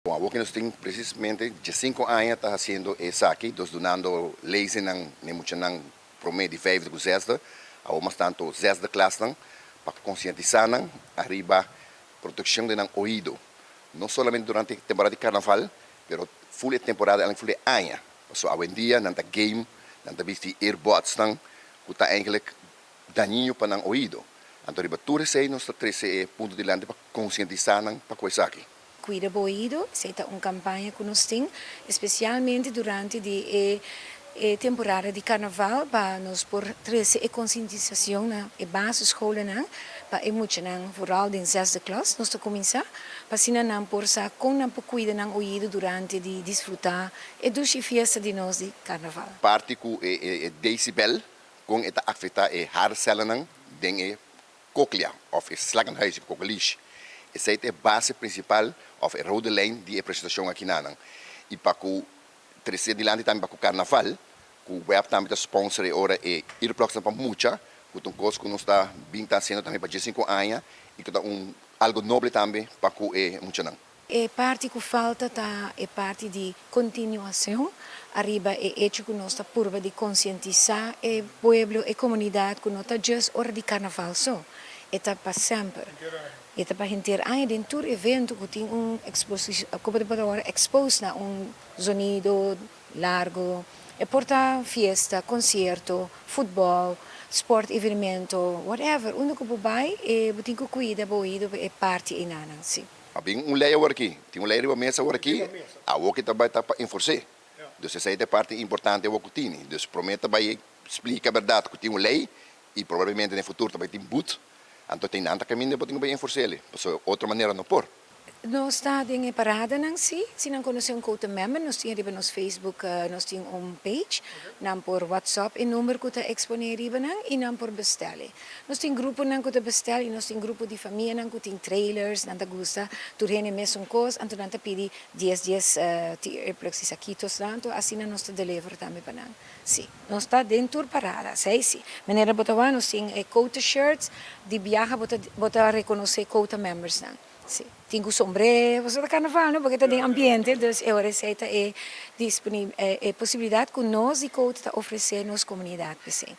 Bon, awor ku nos tin presisamente 15 aña ta hasiendo esaki, dus dunando lezingnan na e muchanan promé di vijfde ku zesde, awor mas tantu zesde klasnan, pa konsientisá nan ariba protekshon di nan oido, no solamente durante e temporada di karnaval, pero ful e temporada eigenlijk ful e aña. Pasobra awendia nan ta game, nan ta bisti earbudsnan ku ta eigenlijk dañino pa nan oido. Anto riba tur esei nos ta trese e punto dilanti pa konsientisá nan pa ku esaki. Kuida bo oido, esei ta un kampaña ku nos tin, espesialmente durante di e e temporada di karnaval pa nos por trese e konsientisashon na e basisscholennan pa e muchanan, vooral den zesde klas nos ta kuminsá, pa asina nan por sa kon nan por kuida nan oido durante di disfrutá e dushi fiesta di nos di karnaval. Parti ku e e decibel kon e ta afektá e haarcellennan den e cochlea of e slakkenhuis, e kokelish. Esei ta e base principal of e rode lijn di e presentacion akinanan. Y pa cu trece dilanti tambe pa cu carnaval, cu web tambe ta sponsor e ora e earplugsnan pa mucha, cu ta un cos cu nos ta bin ta haciendo tambe pa 15 aña y cu ta un algo noble tambe pa cu e muchanan. E parti ku falta ta e parti di kontinuashon ariba e echo ku nos ta purba di konsientisá e pueblo, e komunidat ku no ta djis ora di karnaval so, e ta pa semper. E ta pa henter aña den tur evento ku tin un eksposishon, ku bo ta por wòrdu ekspos na un zonido largo. E por ta fiesta, konsierto, futbòl, sport evenemento, whatever, unda ku bo bai e bo tin ku kuida bo oido pa e parti einanan, si. A bin un ley awor aki, tin un ley riba mesa awor aki, awor ki ta bay ta pa enforse. Dus esey ta e parti importante awor cu tini. Dus prome ta bay splica berdad cu tin un ley y probablemente den futuro ta bay tin boet, anto tin nan ta caminda bo tin cu bay enforse, pasobra otro manera no por. Nos ta den e paradanan si, si nan conoce un Quota member nos tin riba nos Facebook nos tin un page, nan por WhatsApp e number cu ta expone riba nan y nan por bestel e. Nos tin gruponan ku ta bestel i nos tin grupo di famianan ku tin trailers, nan ta gusta tur hende mesun kos, anto nan ta pidi dies dies earplugs i sakitosnan, anto asina nos ta deliver tambe pa nan. Si, nos ta den tur parada, esei si. Manera bo ta wak nos tin e Quota shirts, di biaha bo ta bo ta rekonosé Quota membersnan. Si, tin ku sombré, pasobra ta karnaval no, pasobra ta den ambiente, dus e ora esei ta e e posibilidat ku nos di Quota ta ofresé nos komunidat p'esei.